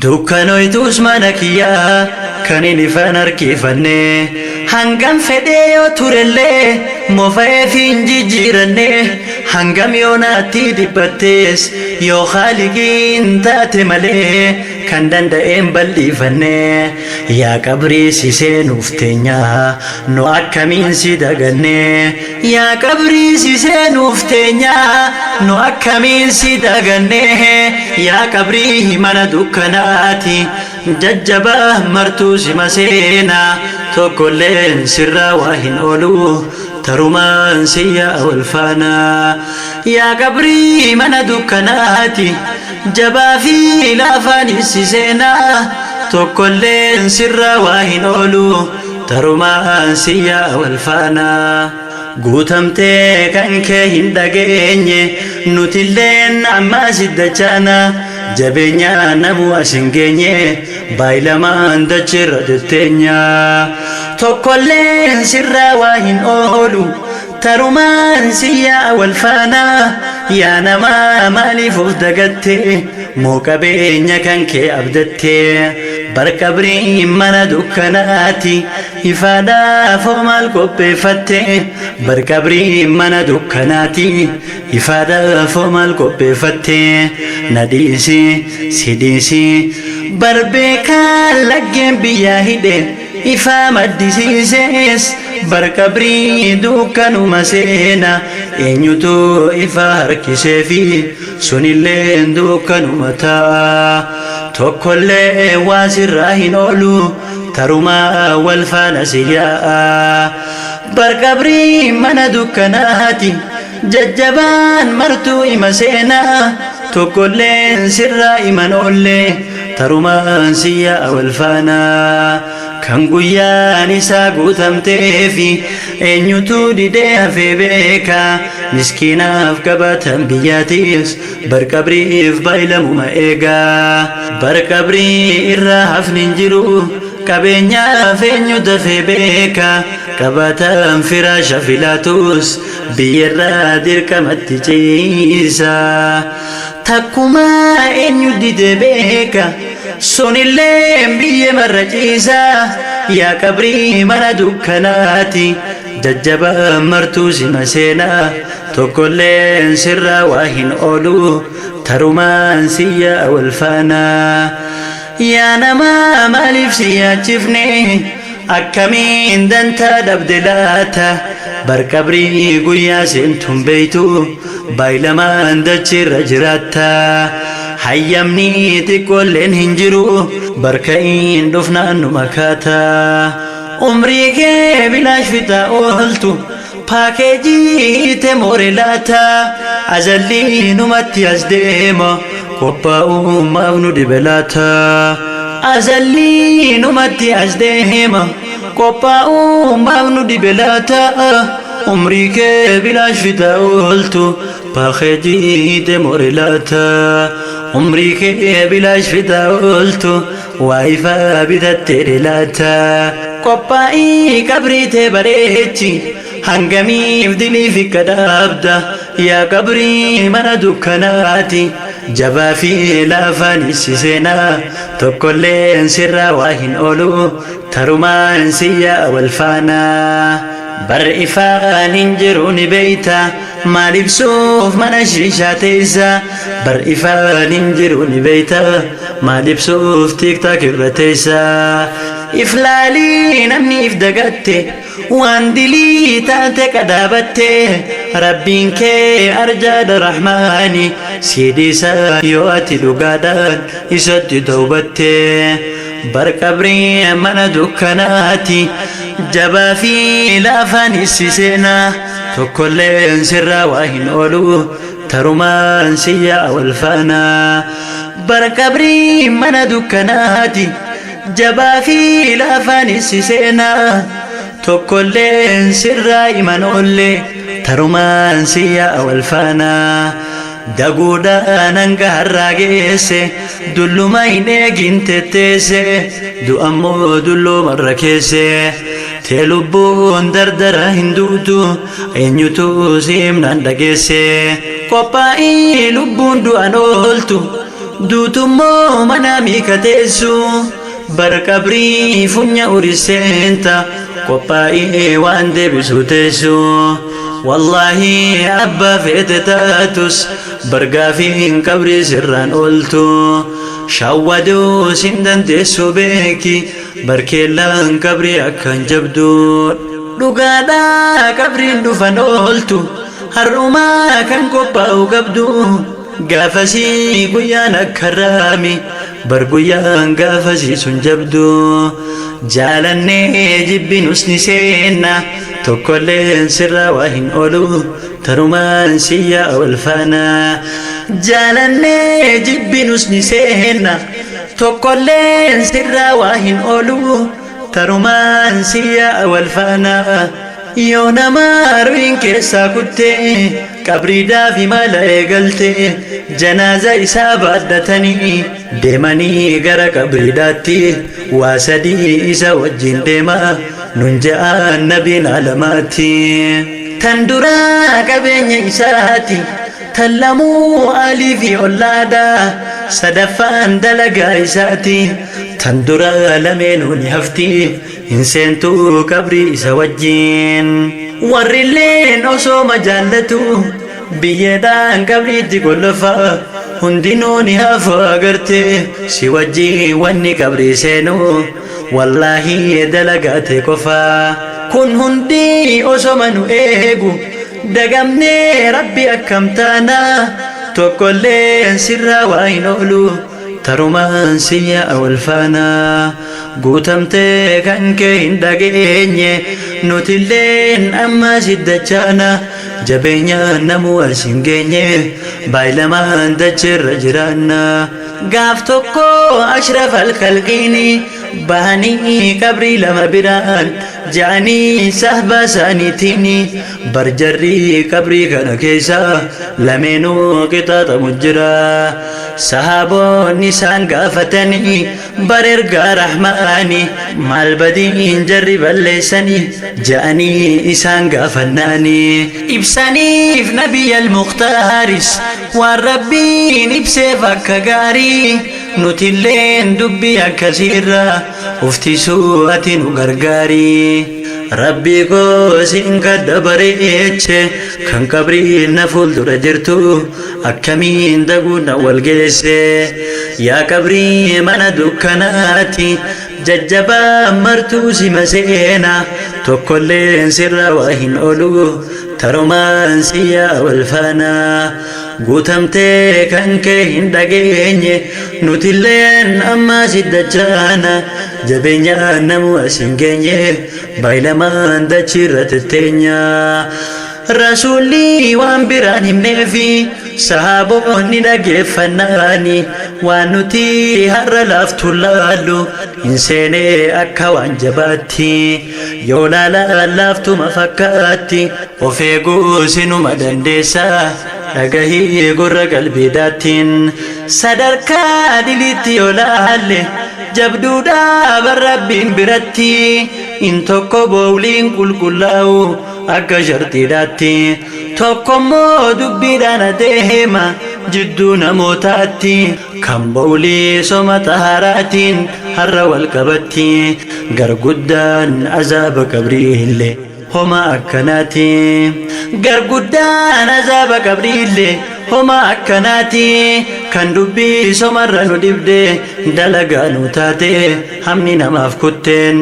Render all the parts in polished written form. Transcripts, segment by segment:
Dukkanoytuus mana kiyyaa kan hin ifaan harkifanne, hangam fedhee yoo turellee mofa'eef hin jijjiiranne, hangam yoo naatti dhiphattees yoo haaliqiin taate malee kan danda'een bal'ifanne. Yaa qabrii si seenuuf teenyaa, nu akkamiin si daganne? Yaa qabrii si seenuuf teenyaa, nu akkamiin si daganne? Yaa qabrii mana dukkanaati, jajjabaa martuu si maseenaa, tokkolleen sirraa waa hin oolu, tarumaan si yaa wal faanaa. Yaa qabrii mana dukkanaati, jabaa fi laafaan si seenaa, tokkolleen sirraa waa hin oolu, tarumaan si yaa wal faanaa. Guutamtee kan kee hin dhageenye, nutilleen ammaa siddachaana, jabeenya namu as hin geenye, baay'ilamaan dachirra tetteenya. Tokkolleen sirraa waa hin oolu, tarumaan si yaa wal faanaa. Yaa namaa, maaliif of dagatte? Moo qabeenya kan kee abdatte? Barqabrii mana dukkanaati, ifaadhaaf hoo maal qopheeffatte? Barqabrii mana dukkanaati, ifaadhaaf hoo maal qopheeffatte? Na dhiisi, si dhiisi, barbeekaan laggeen biyyaa hidhe ifaa maddisiisees, barqabrii dukkanuma seena, eenyutu ifa harkisee fi sunillee dukkanuma ta'a. Tokkollee waa sirraa hin oolu, tarumaa wal faana si yaa'a. Barqabrii mana dukkanaati, jajjabaan martuu ima seenaa, tokkolleen sirraa iman oolle, tarumaan si yaa'a wal faanaa. Kan guyyaan isaa guutamteefi eenyutu didee hafee beeka? Miskiinaaf qabatan biyyaatiis barqabriif baay'ilamuma eegaa. Barqabrii irraa hafni hin jiru, qabeenyaaf eenyu dafee beeka? Qabatan firaasha filaatus biyyarraa dirqamatti ciisa. Takkumaa eenyu didee beeka? Sunillee biyya marra ciisa. Yaa qabrii mana dukkanaati, jajjabaa martuu sima seenaa, tokkolleen sirraa waa hin oolu, tarumaan si yaa wal faanaa. Yaa namaa, maaliif si yaachifne? Akkamiin dantaa dhabde laata? Barqabrii guyyaa seentuun beeytu, baay'ilamaan dachirra jiraatta. Hayyamni xiqqoolleen hin jiru, barka'iin dhufnaan nu makaata. Umrii kee bilaash fixaa ooltu, paakeejii te moore laata? Azallii numatti as deema, qophaa'ummaaf nu dhibe laata? Azallii numatti as deema, qophaa'ummaaf nu dhibe laata? Umrii kee bilaash fixaa ooltu, paakeejii te moore laata? Umrii kee bilaash fixaa ooltu, waa ifaa bitattee laata? Qophaa'ii qabrii tee bareechi, hangamiif dilii fi kadhaabda? Yaa qabrii mana dukkanaati, jabaa fi laafaan si seenaa, tokkolleen sirraa waa hin oolu, tarumaan si yaa wal faanaa. Bar ifaan hin jiru ni beeyta, maal ibsuuf mana shiishaa teessa? Bar ifaan hin jiru ni beeyta, maal ibsuuf TikTok irra teessa? Iflaalii namni if dagatte, waan dilii taate qadaabatte, rabbiin kee arjaadha, rahmaani si dhiisa yoo ati dhugaadhaan isatti tawbatte. Barqabrii mana dukkanaati, jabaa fi laafaan si seenaa, tokkolleen sirraa waa hin oolu, tarumaan si yaa wal faanaa. Barqabrii mana dukkanaati, jabaa fi laafaan si seenaa, tokkolleen sirraa iman oolle, tarumaan si yaa wal faanaa. Daguudhaan hanga har'aa geesse, dulluma hin eegin tetteesse, du'ammoo dulloomarra keesse. Tee lubbuun dardara hin duutu, eenyutu si himnaan dhageesse? Qophaa'ii, lubbuun du'an ooltu. Duutummoo mana miika teessu bar qabrii funya uriseenta qophaa'ee waan deebisu teessu. Wallaahi abbaa feete taatus bargaafiin qabrii sirraan ooltu. Shawwaduu sin dandeessu beeki barkeellaan qabrii akkan jabdu. Dhugaadhaa qabriin dhufan ooltu har'umaa kan qophaa'u qabdu. Gaafasii guyyaan akka raami bar guyyaan gaafasii sun jabdu. Jaalannee jibbinus ni seenna tokkolleen sirraa waa hin oolu tarumaan siyyaa wal faana. Jaalannee jibbinus ni seenna tokkolleen sirraa waa hin oolu tarumaan siyyaa wal faana. Yoo nama ruhiin keessaa kuttee qabriidhaa fi mala eegalte janaaza isaa baadhatanii deemanii gara qabriidhaatti waa sadii isa wajjin deema nun ja'aan nabiin alamaatti. Tan duraa qabeenya isaati tan lamuu alii fi ollaadha sadaffaan dalagaa isaati tan duraa lameenuu ni hafti hin seentuu qabrii isa wajjin. Warrilleen osooma jaallatu biyyeedhaan qabriitti gollofa hundinuu ni hafu agarte si wajjin wanni qabrii seenu wallaahi dalagaate qofa. Kun hundi osoma nu eegu dagamnee rabbi akkam taana tokkolleen sirraa waa hin oolu tarumaan siyya wal faana. Guutamtee kan kee hin dhageenye nutilleen amma siddachaana jabeenyaan namuu as hin geenye baay'ilamaan dacheerra jiraanna. Gaaf tokko ashraf alkalqiini bahanii qabrii lama biraan ja'anii sahba isaaniitiin barjarrii qabrii kana keessa lameenuu qixaaxamu jira. Sahaboonni isaan gaafatanii bar ergaa rahmaani maal badiin jarri balleessanii ja'anii isaan gaafannaani. Ibsaniif nabiyya al-Mukhtaaris waan rabbiin ibseef akka gaarii nutilleen dubbii akkasiirra uftisuu ati nu gargaari. Rabbii koo siin kadha bareeche kan qabrii na fuuldura jirtu akkamiin daguu na wal geesse. Yaa qabrii mana dukkanaati jajjabaa martuu si maseena tokkolleen sirra waa hin oolu tarumaan siyyaa wal faana. Guutamtee kan kee hin dhageenye nutilleen amma siddachaana jabeenyaan namu as hin geenye baay'ilamaan dachiirra tetteenya. Rasuulli waan biraan himneefi sahaboonni dhageeffannaani waan nuti har'a laaftu laallu hin seenee akka waan jabaatti yoo laalaan laaftuma fakkaatti of eeguu sinuma dandeessa dhagahii gurra qalbiidhaattiin sadarkaa diliitti yoo laalle jabduudhaa barrabbiin biratti in tokko boowliin qulqullaa'u akka shartiidhaatti tokkommoo dubbiidhaan adeema jidduu namootaatti kan bowlii soma xaharaatiin har'a wal qabatti garguddaan azaaba qabriillee homa akkanaati garguddaan azaaba qabriillee homa akkanaati kan dubbii somarra nu dhibde dalagaa nu taate hamni namaaf kutteen.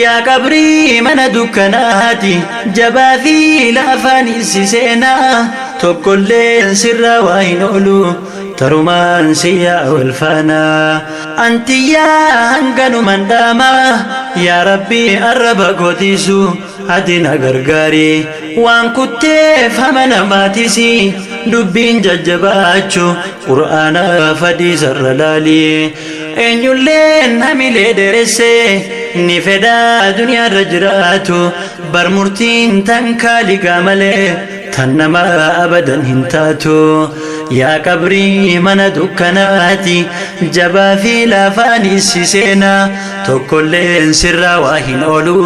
Yaa qabrii mana dukkanaati jabaa fi laafaan si seenaa tokkolleen sirraa waa hin oolu tarumaan siyyaa wal faana. Antiyyaa hanganuman dhaamaa yaa rabbii arraba kootiisu ati na gargaari waan kutteef hama namaatisi dubbiin jajjabaachu qur'aana fadiisarra laali. Eenyulleen hamilee dheeresse ni fedhaa duniyaarra jiraatu bar murtiin tan kaaligaa malee tan nama abadan hin taatu. Yaa qabrii mana dukkanaati, jabaa fi laafaanis si seenaa, tokkolleen sirraa waa hin oolu,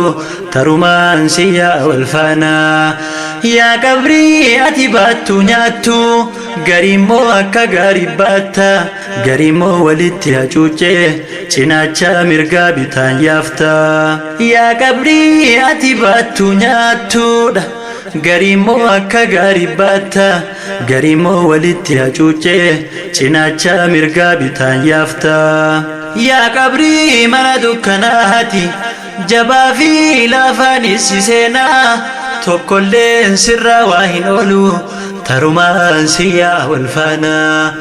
tarumaan si yaa wal faanaa. Yaa qabrii ati baattu nyaattu, gariimmoo akka gaarii baatta, gariimmoo walitti hacuuccee cinaacha mirgaa bitaan yaafta. Yaa qabrii ati baattu nyaattuudha, gariimmoo akka gaarii baatta, gariimmoo walitti hacuuccee cinaacha mirgaa bitaan yaafta. Yaa qabrii mana dukkanaati, jabaa fi laafaanis si seenaa, tokkolleen sirraa waa hin oolu, tarumaan si yaa wal faanaa.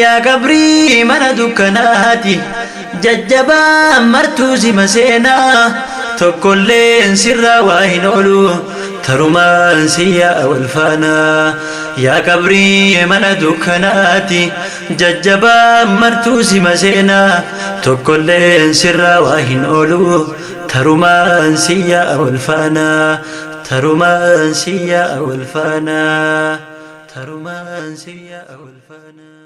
Yaa qabrii mana dukkanaati, jajjabaa martuu sima seenaa, tokkolleen sirraa waa hin oolu, tarumaan si yaa wal faanaa. Yaa qabrii mana dukkanaati, jajjabaa martuu sima seenaa, tokkolleen sirraa waa hin oolu, tarumaan si yaa wal faanaa. Tarumaan si yaa wal faanaa. Tarumaan si yaa wal faanaa.